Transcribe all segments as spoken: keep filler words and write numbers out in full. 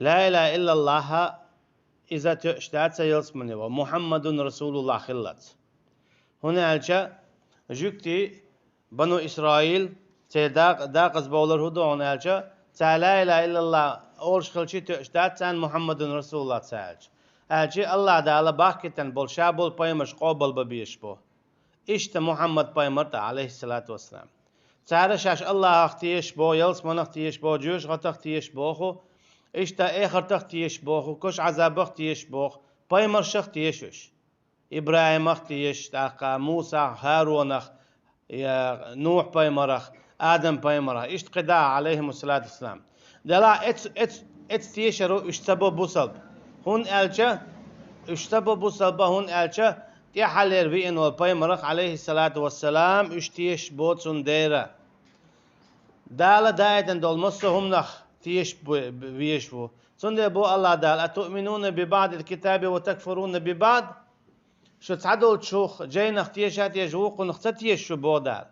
لا إله إلا الله иза тоьаш дац ялсмане ван, محمد رسول الله хиллалц. ХӀунда аьлча жуьгтий, бану Исраил, церан дакъа-, дакъаза бовлар хӀун ду хьуна аьлча, цара لا إله إلا الله олуш хилча тоьаш дац царна محمد رسول الله ца аьлча. Аьлча АллахӀ Дала бахкийтина болу ша болу пайхамарш къобал бан безаш бу. Иштта Мухьаммад пайхамар а, عليه الصلاة والسلام. Цара шаьш АллахӀах тешаш бу, ялсманах тешаш бу, жоьжахатах тешаш боху, иштта эхартах тешаш боху, кошан Ӏазабах тешаш боху, пайхамаршах тешаш. ИбрахӀимах тешаш, тӀаккха Мусах, ХӀаронах, я Нухь пайхамарах, Адам пайхамарах, иштта кхидӀа а, عليهم الصلاة والسلام. Делахь эц-, эц-, эцу тешаро уьш ца бо бусалба. ХӀунда аьлча, уьш ца бо бусалба, хӀунда аьлча тӀаьххьарлера веана волу пайхамарах, عليه الصلاة والسلام, уьш тешаш бу цундела. Дала даийтина долу массо а хӀуманах тешаш бу-, везаш ву. Цундела боху АллахӀ Дала: أتؤمنون ببعض الكتاب وتكفرون ببعض؟ Шу цхьадолчух жайнах теша а теша, вукхунах ца теша шу, боху Дала.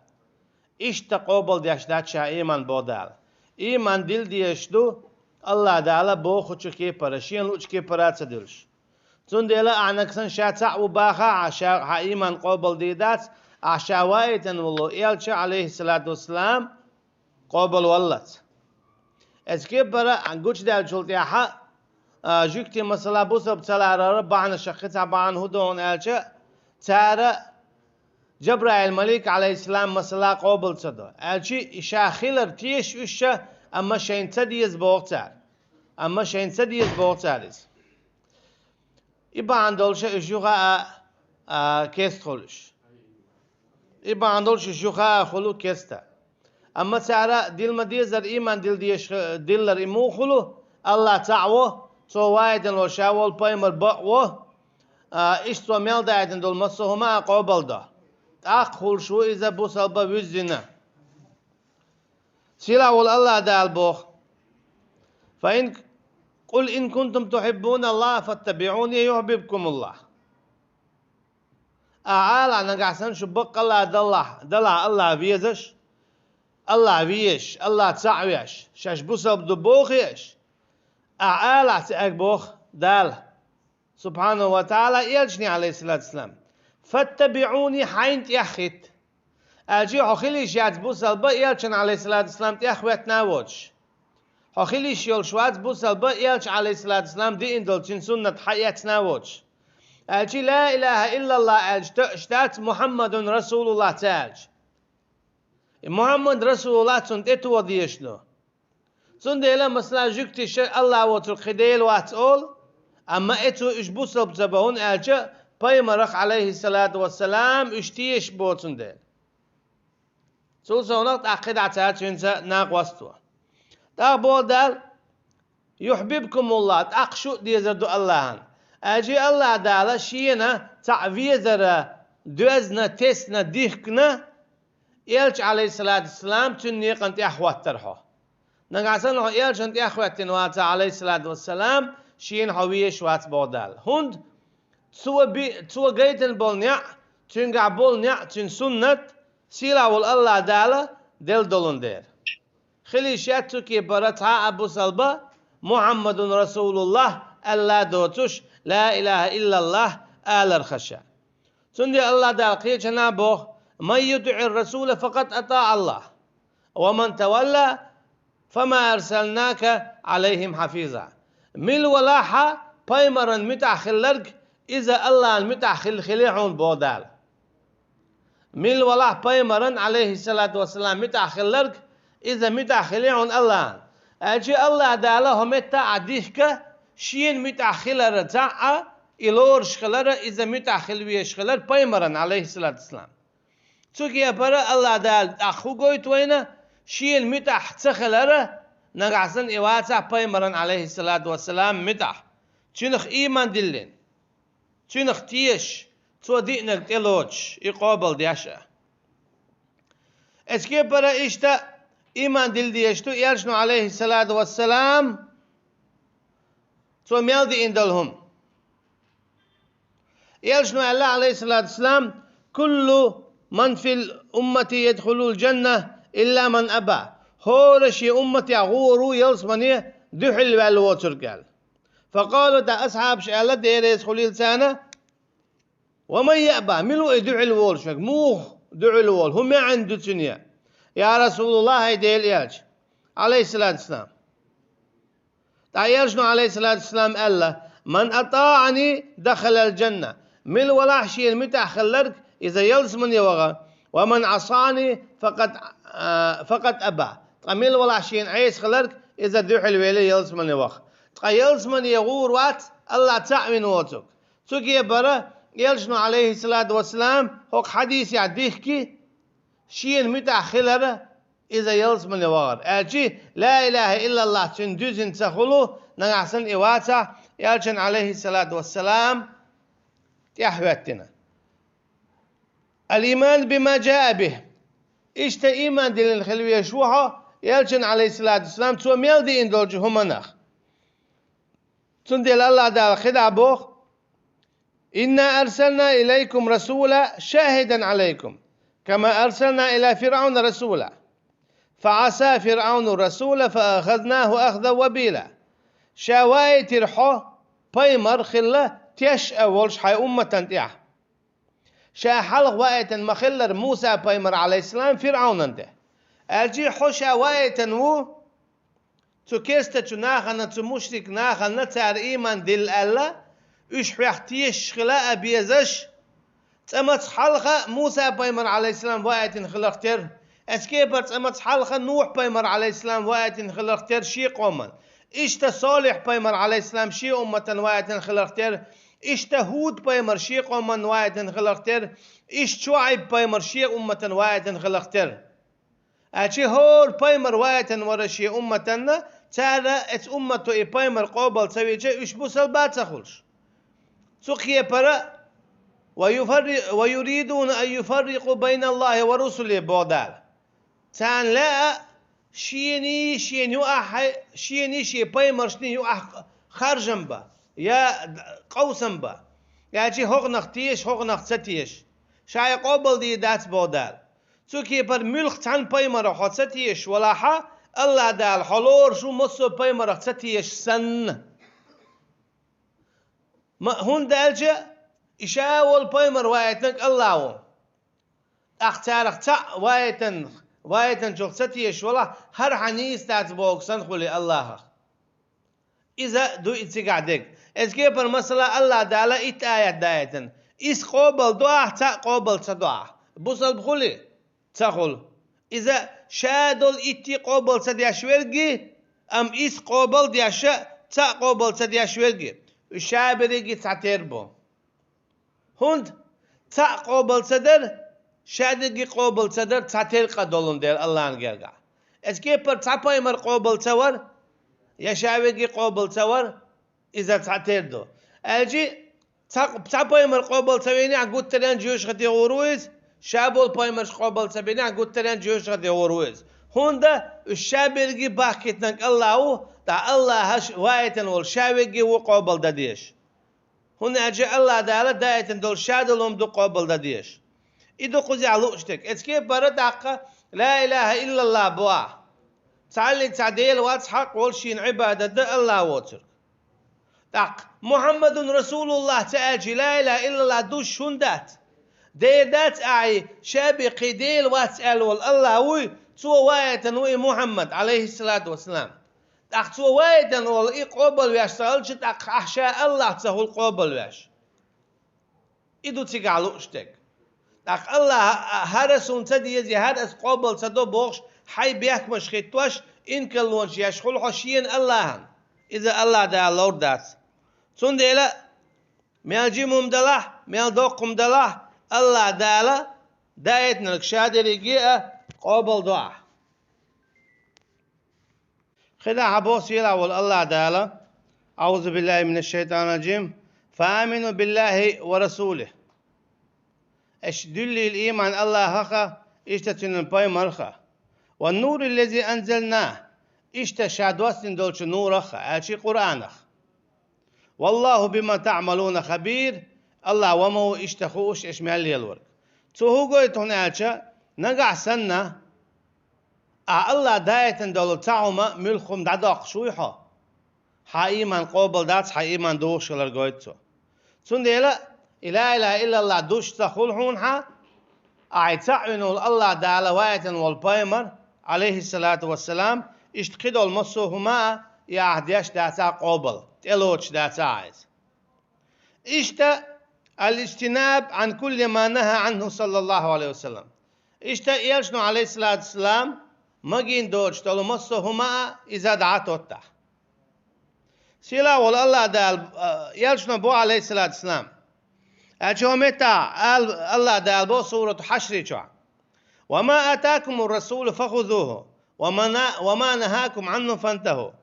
Иштта къобал деш дац ша ийман, боху Дала. Ийман дилла дезаш ду АллахӀ Дала бохучу кепара, шена луучу кепара а ца дуьллуш. Цундела ахьа нагахь санна ша цхьаъ ву бахахь а, ша хьан ийман къобал дийр дац, ахьа ша ваийтина волу элча, عليه الصلاة والسلام, къобал валлалц. Эцу кепара гучудаьллачул тӀаьхьа, а, жуьгтий, масала, бусалба ца ларара бахьанашах кхин цхьа бахьана хӀун ду хьуна аьлча, цара Жабраил-малик, عليه السلام, масала, къобал ца до. Аьлча и ша хилар тешаш уьш ша, амма шайна ца деза боху цара. Амма шайна ца деза боху цара иза. И бахьана долуш уьш юха а, а, кеста хуьлу уьш. И бахьана долуш уьш юха а хуьлу кеста. Амма цара дилла ма-дезара ийман дилла дезаш, диллар и муха хуьлу, АллахӀ цхьаъ ву, Цо ваийтина волу ша волу пайхамар бакъ ву, а, иштта Цо мел даийтина долу массо а хӀума а къобал до. ТӀаккха хуьлуш ву иза бусалба вуьззина. Сийлахь волу АллахӀ Дала боху: فإن، قل إن كنتم تحبون الله فاتبعوني يحببكم الله. Ахьа ала нагахь санна шу баккъалла далахь, далахь АллахӀ везаш, АллахӀ везаш, АллахӀ цхьаъ веш, шаьш бусалба ду бохий аш? Ахьа ала цаьрга боху Дала, سبحانه وتعالى, элчане, عليه الصلاة والسلام: فاتبعوني, хьайна тӀаьхьахӀитта. Аьлча хьо хила йиш яц бусалба элчан, عليه الصلاة والسلام, тӀаьхьахӀоьттина а воцуш. Хьо хила йиш йолуш вац бусалба элча, عليه الصلاة والسلام, диъна долу цуьнан суннат хьаэцна а воцуш. Аьлча لا إله إلا الله аьлча тоьаш дац محمد رسول الله ца аьлча. И محمد رسول الله цунна тӀетоха дезаш ду. Цундела, масала, жуьгтиша АллахӀ воцург кхин Дела вац олу, амма эцо уьш бусалба ца бо, хӀунда аьлча пайхамарах, عليه الصلاة والسلام, уьш тешаш бо цундела. Цул совнах тӀаккха кхидӀа цара цуьнца накъост во. ТӀаккха боху Дала: يحببكم الله, тӀаккха шу а дезар ду АллахӀана. Аьлча АллахӀ Дала шена цхьаъ везара доьзна, тесна, дихкина, элча, عليه الصلاة والسلام, цуьнан некъан тӀаьхьахӀоттар хьо. Нагахь санна хьо элчан тӀаьхьахӀоьттина вацахь, عليه الصلاة والسلام, шена хьо везаш вац, боху Дала. ХӀунда? Цо би-, цо гайтина болу неӀ, цуьнгахь болу неӀ, цуьнан суннат, сийлахь волу АллахӀ Дала делла долун дера. Хила йиш яц цу кепара цхьа а бусалба محمد رسول الله аьлла доцуш, لا إله إلا الله аларх ша. Цундела АллахӀ Дала кхечанхьа боху: من يطع الرسول فقد أطاع الله ومن تولى فما أرسلناك عليهم حفيظا. Мила валахь а пайхамаран муьтӀахь хилларг, иза АллахӀан муьтӀахь хилла хили хьуна, боху Дала. Мила валахь а пайхамаран, عليه الصلاة والسلام, муьтӀахь хилларг, иза муьтӀахь хили хьуна АллахӀан. Аьлча АллахӀ Дала хьо метта а дихка, шена муьтӀахь хилара цхьаъ а, и лоруш хилара, иза муьтӀахь хила везаш хилара пайхамаран, عليه الصلاة والسلام. Цу кепара АллахӀ Дала тӀаккха хӀун гойту вайна, шена муьтӀахь ца хилара, нагахь санна и вацахь пайхамаран, عليه الصلاة والسلام, муьтӀахь, цуьнах ийман диллина, цуьнах тешаш, цо диънарг тӀелоцуш, и къобал деш а. Эцу кепара иштта ийман дилла дезаш ду элчано, عليه الصلاة والسلام, цо мел диъна долу хӀума. Элчано аьлла, عليه الصلاة والسلام: كل من في أمتي يدخل الجنة إلا من أبى. ХӀора шен умматехь гӀур ву ялсамане, дуьхьал ваьлла воцург аьлла. فقالوا, тӀаккха асхьабаша аьлла, Дела реза хуьлийла царна: ومن يأبى, мила ву и дуьхьал волуш верг, муха дуьхьал волу, хӀун маьӀна ду цуьнан? يا رسول الله, хӀай Делан элча, عليه الصلاة والسلام. ТӀаккха элчано, عليه الصلاة والسلام, аьлла: من أطاعني دخل الجنة, мила валахь шена муьтӀахь хилларг, иза ялсамане ваха, ومن عصاني فقد, а, فقد أبى, ткъа мила валахь шена Ӏеса хилларг, иза дуьхьал вели ялсамане ваха. Ткъа ялсамане гӀур вац АллахӀ цхьаъ вина воцург. Цу кепара элчано, عليه الصلاة والسلام, хӀокху хьадисехь дихки, шена муьтӀахь хилар, иза ялсамане вахар. Аьлчи, لا إله إلا الله цуьнан дуьззина ца хуьлу, нагахь санна и вацахь, элчан, عليه الصلاة والسلام, тӀаьхьахӀоьттина. الإيمان بما جاء به. Иштта ийман диллина хила везаш ву хьо, элчан, عليه الصلاة والسلام, цо мел диъна долчу хӀуманах. Цундела АллахӀ Дала кхидӀа боху: إنا أرسلنا إليكم رسولا شاهدا عليكم كما أرسلنا إلى فرعون رسولا فعصى فرعون الرسول فأخذناه أخذا وبيلا. Ша ваийтира хьо пайхамар хилла теш а волуш хьайн умматан тӀехь. Ша хьалха ваийтина ма-хиллара Муса-пайхамар, عليه السلام, ФирӀавнан тӀе. Аьлчи хьо ша ваийтина ву цу керстачу нахана, цу мушрик нахана, цара ийман дилла аьлла, уьш хьох тешаш хила а безаш, цкъа маца хьалха Муса-пайхамар, عليه السلام, ваийтина хиларх тера, эцу кепара цкъа маца хьалха Нухь-пайхамар, عليه السلام, ваийтина хиларх тера шен къоман, иштта Солихь-пайхамар, عليه السلام, шен умматан ваийтина хиларх тера, иштта ХӀуд-пайхамар шен къоман ваийтина хиларх тера, иштта ШуӀайб-пайхамар шен умматан ваийтина хиларх тера. Аьлчи хӀора пайхамар ваийтина вара шен умматанна, цара эцу уммато и пайхамар къобал ца вича, уьш бусалба а ца хуьлуш. Цу кепара: ويفر-, ويريدون أن يفرقوا بين الله ورسله, боху Дала. Царна лаьа шений шена юкъахь, шений шен пайхамаршний юкъахь харжам бан, я къовсам бан. Аьлчи хӀокхунах теша, хӀокхунах ца теша. Ша и къобал дийр дац, боху Дала. Цу кепара муьлхха цхьана пайхамарах хьо ца тешаш валахьа, АллахӀ Дала хьо лоруш ву массо а пайхамарах ца тешаш санна. Ма, хӀунда аьлча и ша волу пайхамар ваийтинарг АллахӀ ву. ТӀаккха царах цхьаъ ваийтина, ваийтинчух ца тешаш валахь, хӀара хьан нийса дац бохург санна хуьлу АллахӀах. Иза ду и цигахь дерг. Эцу кепара, масала, АллахӀ Дала итт аят даийтина. Исс къобал до ахь, цхьаъ къобал ца до ахь. Бусалба хуьлий? Ца хуьлу. Иза ша долу итт къобал ца деш верг, амма исс къобал деш, цхьаъ къобал ца деш верг, уьш ша берриге цхьа тера бу. ХӀунда цхьаъ къобал ца дар, ша дерриге къобал ца дар цхьа тера къа долун дела АллахӀан гергахь. Эцу кепара цхьа пайхамар къобал ца вар, я ша верриге къобал ца вар, иза цхьа тера ду. Аьлчи цхьа, цхьа пайхамар къобал ца вийнехь, гуттаренна жоьжахати гӀур ву иза, ша болу пайхамарш къобал ца бинехь, гуттаренна жоьжахати гӀур ву иза. ХӀунда уьш ша берриге бахкийтинарг АллахӀ ву, ткъа АллахӀа ш-, ваийтина волу ша верриге ву къобал дан дезаш. ХӀунда аьлча АллахӀ Дала даийтина долу ша долу хӀума ду къобал дан дезаш. И ду кхузахь лууш дерг. Эцу кепара тӀаккха ла илаха иллаллахӀ боху. Цхьаллиг цхьа Дела вац хьакъ волуш шена Ӏибадат дан АллахӀ воцург. ТӀаккха Мухьаммадун расулуллахӀ ца аьлча, ла илаха иллаллахӀ дузуш хӀунда дац? Дера дац ахьа, ша бен кхин Дела вац аьлла волу АллахӀ вуй, цо ваийтина ву и Мухьаммад, Ӏалайхиссалату вассалам. ТӀаккха цо ваийтина волу и къобалвеш ца хилча, тӀаккха ахьа ша АллахӀ ца хуьлу къобалвеш. И ду цигахь лууш дерг. ТӀаккха АллахӀа хӀара суна ца дезий, хӀара ас къобал ца до бохуш, хьайн бехкамаш хӀиттош, инкарлонаш еш хуьлу хьо шена АллахӀана. Иза АллахӀ Дала ловр дац. Цундела мел жима хӀума далахь, мел доккха хӀума далахь, АллахӀ Дала даийтинарг ша дерриге а къобал до ахь. КхидӀа хьан боху сийлахь волу АллахӀ Дала: أعوذ بالله من الشيطان الرجيم. فآمنوا بالله ورسوله. Аша дуьллийла ийман АллахӀах а, иштта цуьнан пайхамарах а. والنور الذي أنزلنا. Иштта ша доссийна долчу нурах а, аьлчи Къуръанах. والله بما تعملون خبير. АллахӀ ва ма ву иштта хууш аша мел лелорг. Цо хӀун гойту хьуна аьлча, нагахь санна, ахьа АллахӀа даийтина долу цхьа хӀума, муьлхха хӀума дӀадоккхуш вуй хьо. Хьан ийман къобал дац, хьан ийман духуш хилар гойту цо. Цундела, и ла илаха иллаллах душ ца хуьлу хьуна хьан, ахь цхьаъ вина волу АллахӀ Дала, ваийтина волу пайхамар, алейхиссалату вассалам, иштта кхидолу массо а хӀума а, и ахь деш дацахь къобал, тӀелоцуш дацахь иза. Иштта аль-иджтинаб ан кулли ма наха анху саллаллаху алейхи ва саллам. Иштта элчано, алейхиссалату вассалам, магийна доцуш долу массо а хӀума а иза дӀа а тоттахь. Сийлахь волу АллахӀ Дала, а, элчано боху, алейхиссалату вассалам. Аьлча хӀун меттахь, ал-, АллахӀ Дала боху сурату Хьашри чохь: «Ва ма атакуму расулу фахузуху, ва ма на-, ва ма нахакум анху фантаху».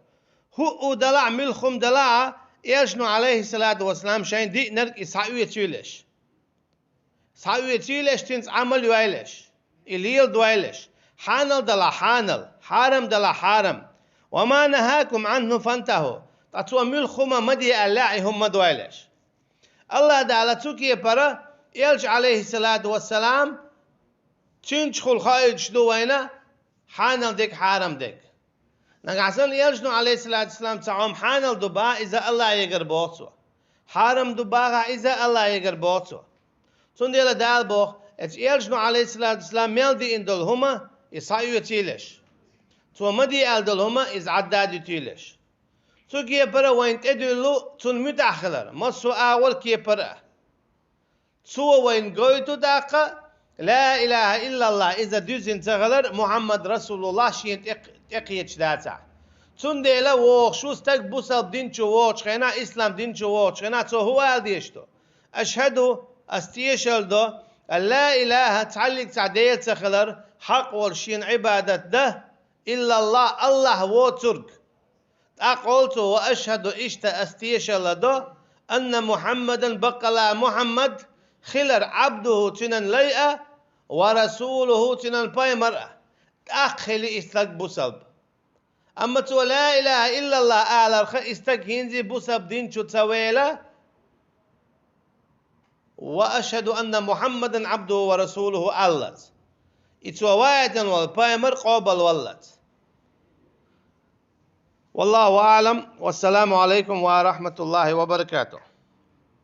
ХӀуъу далахь, муьлхха хӀума далахь а, элчано, алейхиссалату вассалам, шайн диънарг и схьаоьцуьйлаш. Схьаоьцуьйлаш, цуьнца Ӏамал йойлаш, и леладойлаш, хьанал далахь хьанал, хьарам далахь хьарам. «Ва ма нахакум анху фантаху», ткъа цо муьлхха хӀума ма де аьллехь, и хӀума ма дойлаш. АллахӀ Дала цу кепара, элча, алейхиссалату вассалам, цуьнчухула хоуьйтуш ду вайна хьанал дерг, хьарам дерг. Нагахь санна элчано, алейхиссалату вассалам, цхьа хӀума хьанал ду бахахь, иза АллахӀегара боху цо. Хьарам ду бахахь, иза АллахӀегара боху цо. Цундела Дала боху, эцу элчано, алейхиссалату вассалам, мел диъна долу хӀума, и схьаоьцуьйлаш. Цо ма де аьлла долу хӀума, иза Ӏадда а дуьтуьйлаш. Цу кепара вайна тӀедуьллу цунна муьтӀахь хилар, массо а агӀор кепара а. Цо вайна гойту тӀаккха, ла илаха иллаллах, иза дуьззина ца хилар, Мухьаммад расулуллах шена тӀе-, тӀекхеташ дацахь. Цундела вогӀуш ву стаг бусалба дин чу вогӀучу хенахь, ислам дин чу вогӀучу хенахь, цо хӀун ала дезаш ду? Ашхаду, ас тешалла до, ан ла илаха, цхьаллиг цхьа Дела ца хилар, хьакъ волуш шена Ӏибадат дан, иллаллах, АллахӀ воцург. ТӀаккха олу цо: «Ва ашхаду», иштта ас тешалла до, «анна Мухьаммадан», баккъала Мухьаммад хилар, «Ӏабдуху», цуьнан лай а, «ва расулуху», цуьнан пайхамар а. ТӀаккха хили и стаг бусалба. Амма цо ла илаха иллаллах аларх и стаг хӀинца бусалба дин чу ца вела, «Ва ашхаду анна Мухьаммадан Ӏабдуху ва расулуху» аллалц. И цо ваийтина волу пайхамар къобалваллалц. Валлаху аълам. Вассаламу алайкум ва рахматуллахи ва баракатух.